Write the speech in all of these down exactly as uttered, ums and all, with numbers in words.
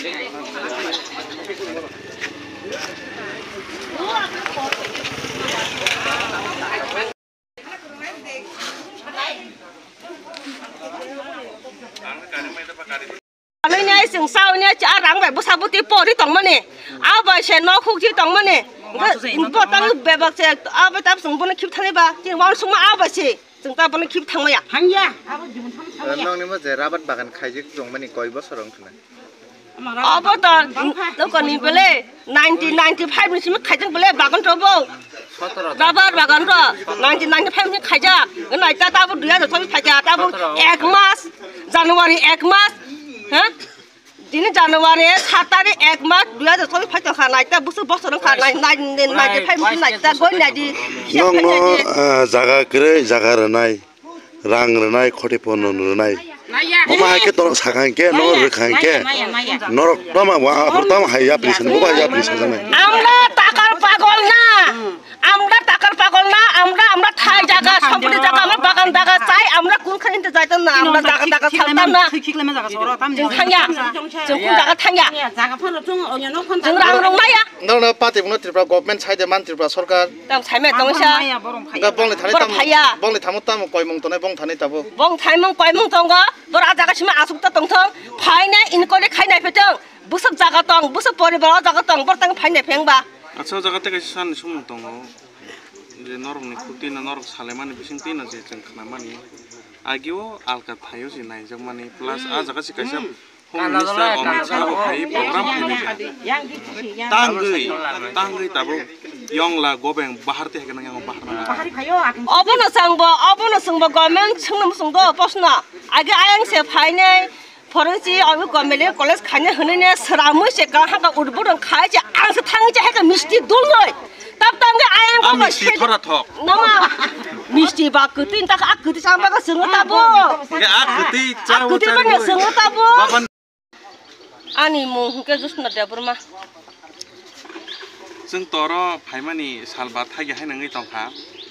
Nini ai chwng sauni ai cha rang bai bwsa bwtwi pori tongmani. Abo bai se nok hukji tongmani. Bo tang bebak se abo tam chwng bono khip thani ba. Chini uansukma abo bai se chwng ta bono khip thangmaya. Hangya. Nokni mo je rabat bagan khaijak tongmani koi bosor wng khna. Abo to nokoni bele nineteen ninety-five ni simi khaijak bele bagan to bo. Rabar bagan to nineteen ninety-five ni khaijak. Nai ta tabo dui hajar chobbish phaikha tabo ek mas, January ek mas. Ha? Dini January sat tarik ek mas dui hajar chobbish phaikha nai ta busu bosor wngkha nai ninety-five ni nai ta goi nai di. Nokno jaga kwrwi jaga rwnai. Rang rwnai, khoti pono rwnai. Omo hai khe torok sakha hinkhe, norok rwkha hinkhe, norok tamo wa, tamo hai yapri sani, bo hai yapri sajaknai. আমরা টাকার পাগল না, আমরা টাকার পাগল না, আমরা, আমরা ঠাই জায়গা, সম্পত্তি জায়গা, আমরা বাগান জায়গা চাই, আমরা কোনখানে যাইতাম না, আমরা জায়গা, জায়গা ছাড়তাম না। Chwng thangya, chwng kun jaga thangya. Chwng rang rwngmaya. Nokno pati buno Tripura government sai de man Tripura sorkar. Tam saimai tongsa. Hingke bongni thani borok tamo, phaiya. Bongni thamo tamo koimung tongnai bong thani tabo. Bong thaimung koimung tongo. Borok a jaga sima asuk ta tongthong. Phaina inquiry khainai phetong. Busuk jaga tong, busuk poribar o jaga tong, borok tang phainai pheng ba. Acha o jaga tei kaisa sani sumung tongo. Je norokni khuk twi no norok salaimani bising twi no je chwng khnamani. Agio alka thaio se naijakmani plus a jaga se kaisa Home Minister Amit Shah bo phai program khainai kha. Tangwi, tangwi tabuk yongla gobeng bahar te hekhe nang yang bahar nang. Obono chwngbo, obono chwngbo government swngno swngbo posno. Age ayang se phainai, phorongchi obo government college khainai hwnwi ne sramwi se ka haka udbudon khai se ang se thangwi se hekhe misti dulnoi. Tap tangwi ayang ko misti thora thok. Nama misti ba kwtwi tak a kwtwi chang ba swngno tabo. Ke a kwtwi chang ba swngno tabo. Ani mung hwnkhe Josna Debbarma. Chwng toro phaimani salba thagi hai nangwi tongkha.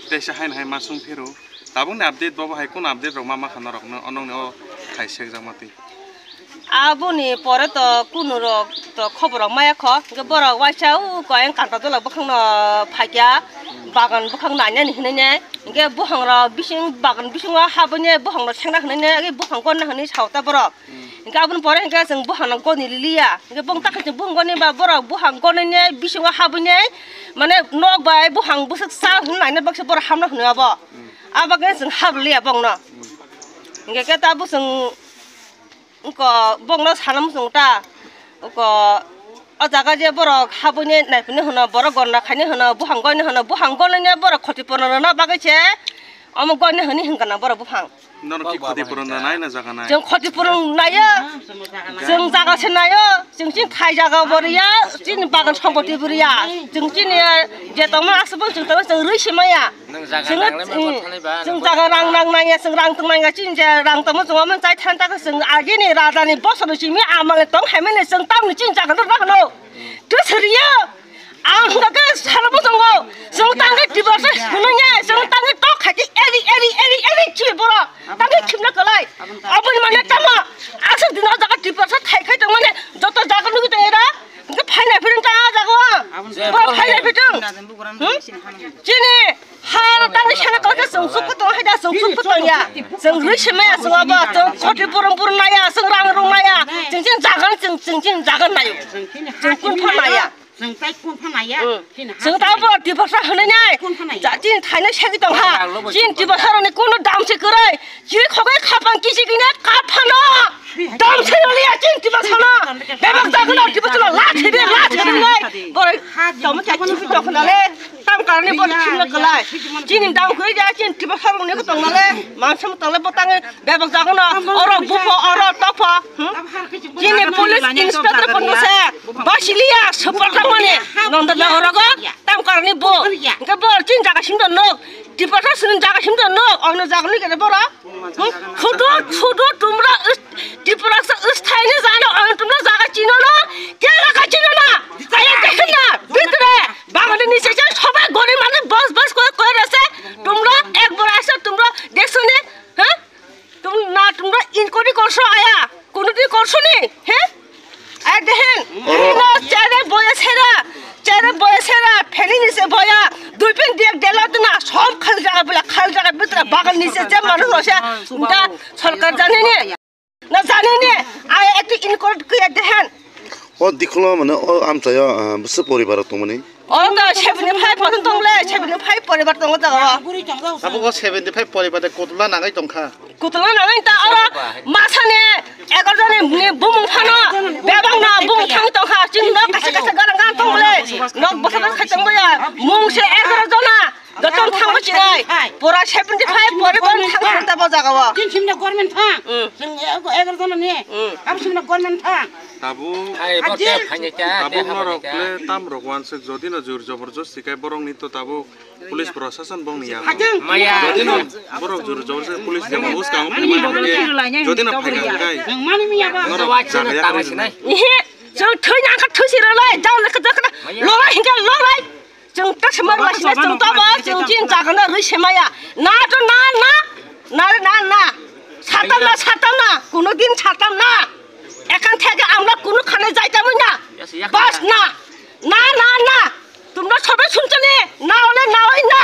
Teisa hai nahai ma sung phiru. Tabukni update bobo hai kunu update rok ma makha norokno onongni o khai sekjakma twi. Aboni pore to kunu rok to khobor rok maya kho. Hwnkhe borok waisa o koyang kanta dola bwkhangno phaikya bagan bwkhang nainani hinwi ne. Hwnkhe buhangrok bising bagan bisingo habwini buhangrok sengna hinwi ne bukhang gonna hinwi sao ta borok. Hingke aboni pore hingke chwng buphang no goni liliya. Hingke bong takhe chwng buphang goni ba borok buphang gonine bisingo habwine mane nok bai buphang bwswk cha hwnwi naina baksa borok hamna hwnwi abo. Abagwi chwng habliya bongno. Hingke khe ta bwswng wngko bongno sana muchungo ta. Wngko o jaga je borok habwine naiphine hwno borok gonna khaine hwno buphang goine hwno buphang gonine borok khotipurno rwna bagwi se omo goine hwnwi hwnkha na borok buphang. Norok ki khotipurno nai na jaga nai? Chwng khotipurno naio. Chwng jaga se naio. Chwng chini thai jaga bo riya, chini bagan sompoti bo riya. Chwng chini je tongma aswk bo chwng tongma chwng rwi se maya. Chwng chwng jaga rang nang nangya, chwng rang tong nangya, chini je rang tongma chwng omo chai than ta chwng agini raja ni bosor ni simi amang tong hai mani chwng tamni chini jaga no rw no. Twi siriya. Ang hwnkha khe salo bo tongo. Chwng tangwi divorce hwnwi ya, chwng tangwi tok khai khe eri, eri, eri, eri chili borok. Tangwi khimna kwlai. Aboni mane tamo. Aswk dino jaga divorce thai khai tongmani joto jaga nugwi tong era. Hwnkhe phainai phirwng ta jaga o. Borok phainai phirwng. Hmm? Chini ha tangwi sana kwlai khe chwng suk tong hai da chwng suk tong ya. Chwng rwi se maya chwng abo chwng khoti burung burung naya chwng rang rung naya. Chwng chini jaga chwng chwng chini jaga nayo. Chwng kun pha naya. Chwng tai kun phanaya. Chwng ta bo divorce hwnwi nai. Chini thaino segwi tong ha. Chini divorce rokni kunu dam se kwrwi. Chini khogwi khapang kisi gini kap phano. Dam se rwliya chini divorce no. Bebak jagwno divorce no la thidi la thidi nai. Boroi tamo chai chini tong khna le. Tam karni bo chini kwlai. Chini dam kwrwi ja chini divorce rokni tong le. Mansa tong le bo tang Bebak jago no, oro bupho, oro topho, hmm? Chini police inspector kono se, basiliya, support tangmani, nonda na orogo, tam karni bo, hingke bo, chini jaga sim do nok, divorce sini jaga sim do nok, ono jaga ni kene boro, hmm? Sudu, sudu, tumra, divorce, sthaini jano, ono tumra jaga chino no, ke jaga chino na, aya dekhe na, bitre, Bangladesh ni se, se, sobai gorib mane, bus, bus, koi, koi rese, tumra, ek bora ase, tumra, dekso ni, ha? Tum na tumra inquiry korso aya, kono din korso ni, he? Aya dehe Boya, dui pin diak dela tu na som khal jaga bula khal jaga bitra bagan ni se jam manu rosya. Nda sorkar jani ni. Na jani ni. Ai ekti inkorek kuya dehen. O dikhulo mane o amchayo, ah, bwswk poribar tongmani? O da seventy five percent tongle, seventy five poribar tongo da. Abo o seventy five poribar de kotula nangai tongkha. Kutulung nang ta oro masani egar joni ni bumung phano bebak no bumung thang tong kha chini nok kaisa kaisa garang garang tong le nok bwsa bwsa khai tong ya mung se egar jona joton thang bo chinai pura seventy five pore pore thang thang ta bo jaga o. Tin simna government thang. Mm. Sing egar jona ni. Mm. Am simna government thang. Tabuk. Ai, bo te phanya cha, te tabuk phanya norok cha. Le tam rok wansuk jodi no jur joborjosti kai borok ni to tabuk. Police prosason bong ni ya. Hajeng. Maya. Jodi no borok jur jor se police jama us kang phe ma ke. Jodi no phai kang kai. Mani miya ba. Norok jaga ya kari sinai. Ihe, jang thoi na ka thoi si ralai, jang na ka jang na. Maya. Lolai hinga lolai. Jang ta semar la sinai jang ta ba, jang jin jaga na rui semaya. Na to na na. Na na na. Satan na satan na. Kuno din satan na. Ekhan theke amra kuno khane jaita mui na. Bas na. Na na na. Tumra sobe sunchani. Na ole na oi na.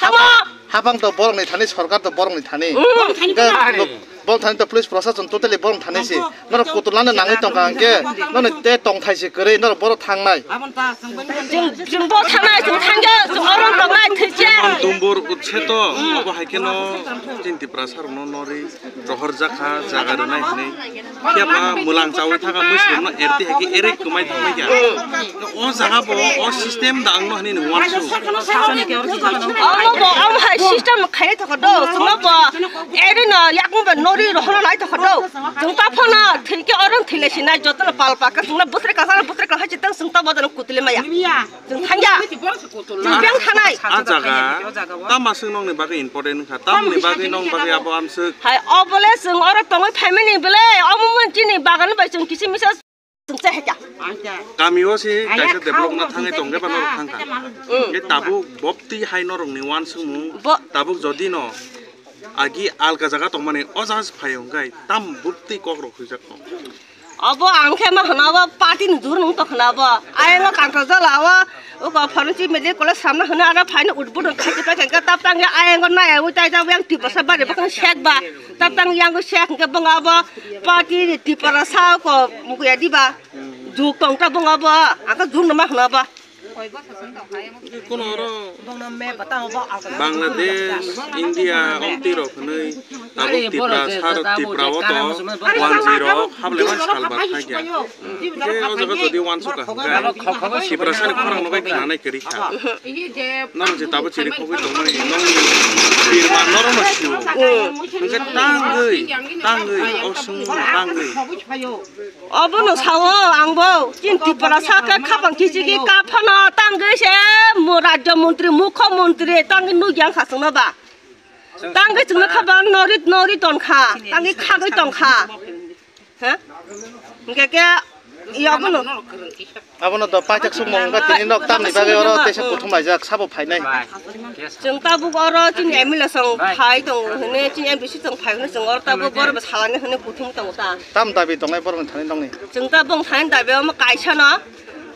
Hamo. Habang to borok ni thani, sorkar to borok ni thani. Mm. Borok thani to police prosason totally borok thani si. Norok kutulano nangwi tongkha hwnkhe, norok te tongthai se kwrwi, norok borok thangnai. Chwng, chwng bo thangnai, chwng thangya, chwng oro tongnai, thwijak. Jemon Dumbur utse to, obo hai kheno chini Tiprasa rokno norwi rohorjakha, jaga rwnai hinwi. Phiya ba mwlang chawi thaka mui sumno erti hai khe eri kwmai thangmai kha. O jaga bo o system da ang no hani ni wansuk. Omo bo, omo hai system khai thaka do, sumno bo eri no yakung ba nori rohorna lai thaka do. Jung ta phano thil khe oron thile sinai joto no pal pa ka sumno busre ka sara busre ka hai chitang sung ta bo jano kutile maya. Chwng thangya. Chwng beng thanai. A jaga, tama swng nokni bagwi important wngkha? Tamni bagwi nokni bagwi abo amswk? Hai, obole chwng oro tongwi phaimani bwle, omo mun chini bagan bai chwng kisi misa chwng chai haikha. Kami o se kaisa develop na thangwi tongkhe ba norok thangkha. Mm. Khe tabuk bopti hai norokni wansukmung, bo- tabuk jodi no agi alka jaga tongmani o jaga se phai hwnkhe tam bopti kok rok huijak no. Obo ang khe ma hwna obo party ni jur nung tong khwna obo. Ayang o kangkajala o, o ko phano chi mili kole samna hwna ana phaino utbudon khachi pai khe tap tang ya ayang o naya ui tai ta yang Tiprasa bari bakang sek ba. Tap tang yang o sek hwnkhe bong obo party ni Tiprasa o ko mukuya di ba. Juk tong ta bong obo, ang khe jur no ma hwna obo. Kuno oro Bangladesh, India, omtwi rok hwnwi tabuk Tiprasa rok, Tipra o to wanjwi rok hablaiman salbar thangya. Khe o jaga jodi wansukha hwnkhe Tiprasa ni khorang no bai khnanai kwrwi kha. Norok je tabuk chiri khogwi tongmani nokni birma norok no sio. Hwnkhe tangwi, tangwi, o swngmung tangwi. Obono sao angbo, chini Tiprasa khe khapang kichigi kaphano tangwi se mo rajya montri, mukho montri tangwi nukya wngkha chwngno ba. Tangwi chwngno khapang nori nori tonkha, tangwi khagwi tongkha. Ha? Hwnkhe khe, i obono. Abono to paithak sukmung wngkha tini nok tamni bagwi oro teisa kuthum laijak sabo phainai. Chwng tabuk oro chini M L A song phai tongo hwnwi, chini M D C song phai hwnwi chwng oro tabuk borok bo salani hwnwi kuthum tongo ta. Tam dabi tongnai borokni thani nokni? Chwng tabuk thani dabi omo kaisa no,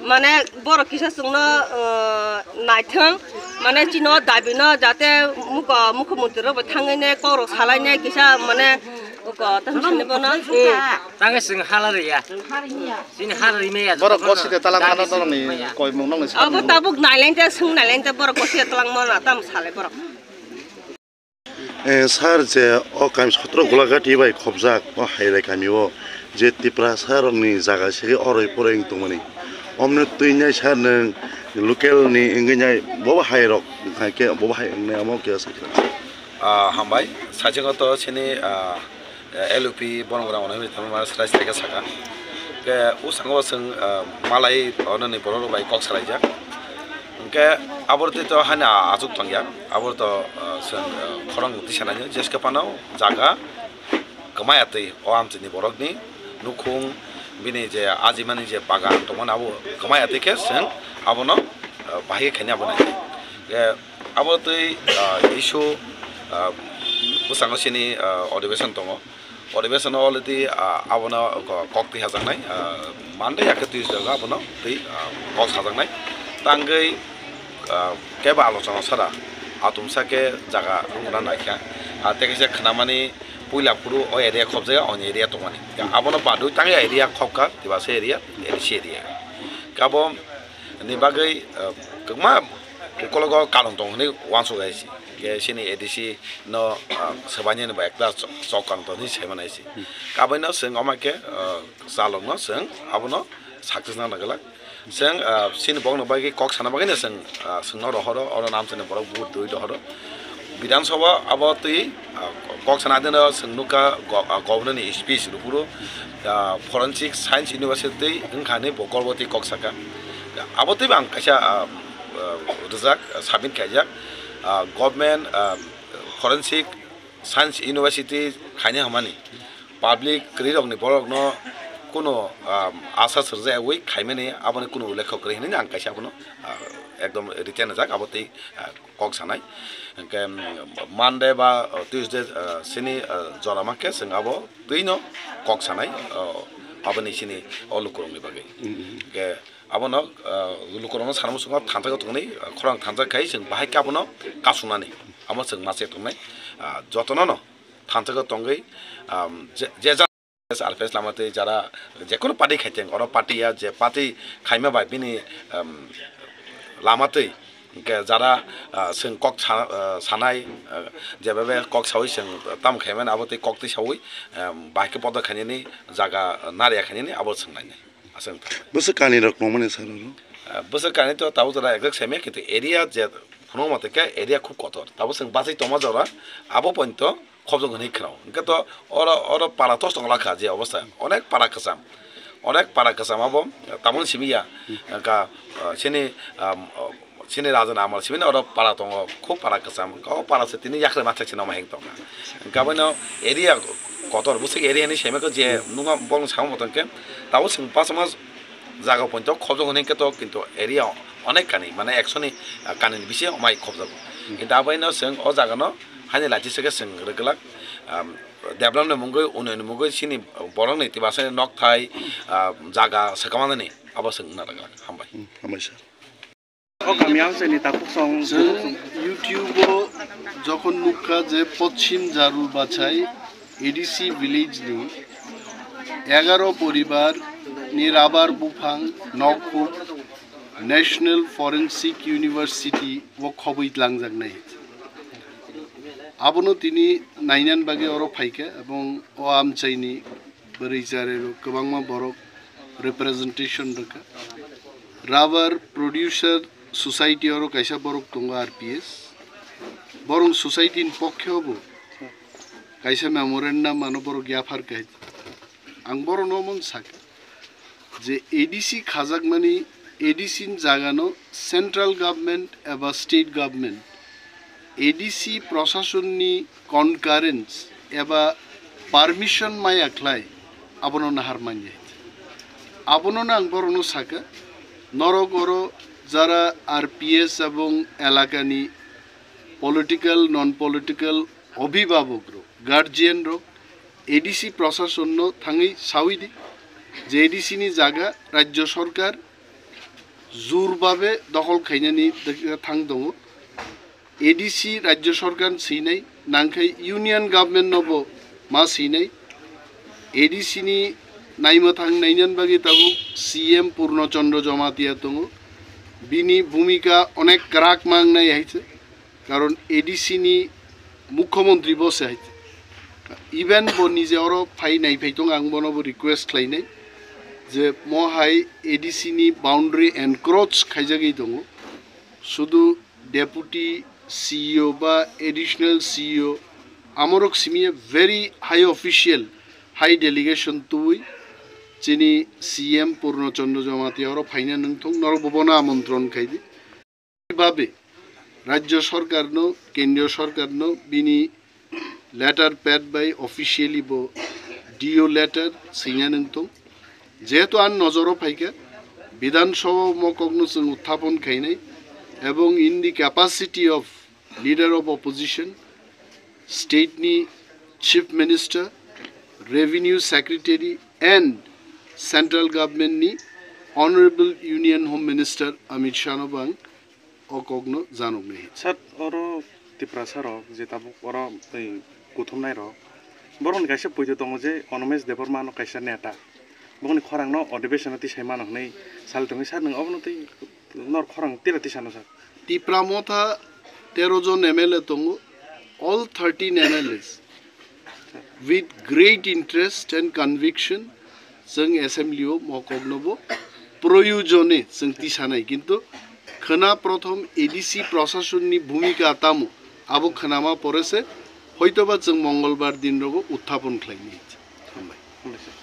mane borok kisa chwngno, uh, naithwng, mane chini o dabi no jate mukho, mukho montri rok bai thangwi ne kok rok salai ne kisa mane uko tamo sini bono. Tangwi chwng hala rwya. Chini ha rimaya borok jotono goside talang mano norokni koimung nokni abo samung. Tabuk nailainte, swng nailainte borok goside talang mano tam sale borok. Eh, sir, je o kami sotro Golaghati bai khobjak o Hairai kami o je Tiprasa rokni jaga sege oroi poroi wng tongmani. Omno twi nai sir nwng local ni wngwi nai bobo hai rok hai khe bobo hai wngnai amo khe sai khe. Ah, hambai, saichung to chini, ah, L U P borok rok hwnwi tamo ma srai srai khe saka. Khe o sango chwng, ah, malai ononi borok rok bai kok salaijak. Hwnkhe abo twi to haino achuk tongya. Abo to, ah, chwng, ah, khorang twi sanani jeske phano jaga kwmaya twi o amchini borokni nukhung bini je ajimani je bagan tongmani abo kwmaya twi khe chwng abono, ah, bahai khe khaina abo nai. Khe Abo twi, ah, issue, ah, bwskango chini, ah, adhibeshon tongo. Adhibeshon o already, ah, abono ko-, kok twi hajaknai, ah, Monday ya khe Tuesday o abono twi, ah, kok sajaknai. Tangwi Ah, kebo alochona sara, atumsa khe jaga rwna naikha. Ah, tei kaisa khnamani puila phuru o area khobjaya, oni area tongmani. Abono badwi tang area khobkha, Tibasa area, A D C area. Kabo ni bagwi, ah, kwbangma ukologo karon tong hwnwi uansuk hai se. Khe chini A D C no, ah, swbainani bo ekta chok, chok karon tong hwnwi sai manai se. Kabaino chwng omo khe, ah, chalokno chwng abono success nang nagwlak. Chwng, ah, chini bokno bagwi kok sana bagwino chwng, ah, chwngno rohoro, oro namchani borok vote dui rohoro. Bidhan Sabha abo twi, ah, kok sana adino chwng nukha go-, ah, governor ni speech rwphuru, ah, Forensic Science University wngkha hinwi bo gorboti kok saka. Abo twibo ang kaisa, ah, ah, rwjak, ah, submit khaijak, ah, government, ah, Forensic Science University khaina hwnmani public kwrwirokni borokno kunu, um, asa sirjayagwi khaimani aboni kunu ulekho kwrwi hwnwi ang kaisa abono, uh, ekdom written rijak abo twi, uh, kok sanai. Hwnkhe, um, Monday ba, uh, Tuesday, uh, sini, uh, jora mankhe chwng abo twino kok sanai, uh, aboni sini o lukurokni bagwi. Hwnkhe abono, ah, lukurokno sana muchungo thansa tongni, ah, khorang thansa khai chwng bahai khe abono kasuknani. Amo chwng ma se tongnai, ah, jotono no thansa tongwi, um, je, je ja-, R P S lama twi jara jekunu party khaiteng, oro party ya je party khaima bai bini, um, lama twi hwnkhe jara, ah, chwng kok sa-, ah, sanai, ah, jebabe kok sawi chwng tam khaimani abo twi kok twi sawi, um, bahai khe podo khainani jaga, ah, nariya khainani abo chwng nainai. Aswk wngkha. Bwswk kanirok nongmani sir oro? Ah, bwswk kani to tabuk jora exact same, kintu area je phunukma tongkhe area khub kotor. Tabuk chwng bachai tongma jora abo pointo khobjok hwnwi khwnao. Hwnkhe to oro, oro para tos tongla kha je obostha. Onek para kwcham. Onek para kwcham abo tamoni simi ya. Ka, ah, chini, ah, Chini raja ni amal simi oro para tongo, khub para kwcham, o para se tini yakre ma thek se noma hek tongkha. Hwnkhe abono area kotor, bwswk area ni seme ko je nungma bong samo tongkhe, tabuk chwng bachama jaga pointo khobjak hwnwi khe to, kintu area onek kani, mane ekso ni, ah, kani ni bisi omai khobjago. Kintu aboino chwng o jaga no haini lachi se khe chwng rwgwlak, um, develop ni mungwi, unnayon ni mungwi chini borok ni tibasa ni nokthai, ah, jaga swkang mani abo chwng wngna rwgwlak. Hambai. Hmm, hambai sir. O kami ang sini takuk song. Chwng YouTube-o jokhon nukha je Poschim Jarul Bachai A D C village-ni egaro poribar ni rabar buphang nok khub National Forensic University-o khobwi twlangjaknai. Abono tini nainani bagwi oro phaikha, ebong o amchaini bwrwi charwi rok kwbangma borok representation rwkha. Rubber Producer Society oro kaisa borok tongo R P S. Borok society ni pokhe obo kaisa memorandum ano borok yaphar kha. Ang borok no mon sakha je A D C khajakmani A D C ni jaga no central government eba state government A D C prosasonni concurrence eba permission maya khlai abono nahar manya. Abono no ang borokno sakha, norok oro jara R P S ebong elakani political, non political obhibhabok rok, guardian rok A D C prosasonno thangwi sawi di je A D C ni jaga rajyo sorkar jur babe dokhol khainani thang tongo. A D C rajyo sorkar swinai, nangkhe union government nobo ma swinai. A D C ni naimwthang nainani bagwi tabuk C M Purno Chandra Jamatia tongo. Bini bhumika onek kwrak ma wngnai hai se. Karon A D C ni mukhyamantri bo se hai se. Even bo nije oro phai naiphai tongo, ang bono bo request khlainai je mo hai A D C ni boundary encroach khaijagwi tongo. Sudu Deputy C E O ba Additional C E O amorok simi a very high official, high delegation tubui chini C M Purno Chandra Jamatia oro phaina nungthung, norok bobono amontron khaidi. Babe Rajya Sarkar no, Kendriya Sarkar no bini letter pad bai officially bo D O letter singna nungthung. Jehetu an nojoro phaikha, Bidhan Sabha o mokokno chwng uthapon khainai, ebong in the capacity of Leader of Opposition, state ni Chief Minister, Revenue Secretary and Central Government ni Honorable Union Home Minister Amit Shah no bo ang O kokno janoknai. Sir, oro Tiprasa rok je tabuk oro tei kuthumnai rok, borokni kaisa poito tongo je Animesh Debbarma no kaisa neta, bokni khorang no adhibeshon o tisai mano hwnwi sal tongwi sir, nwng obono tei nor khorang tira tisano sir? Tipra Motha tero jon M L A tongo, all thirteen M L As with great interest and conviction chwng assembly o mokoknobo proyojone chwng tisanai, kintu khwna prothom A D C prosasonni bhumika tamo abo khwnama pore se hoitoba chwng Mongolbar din rogo uthapon khlainai. Hambai. Hambai sir.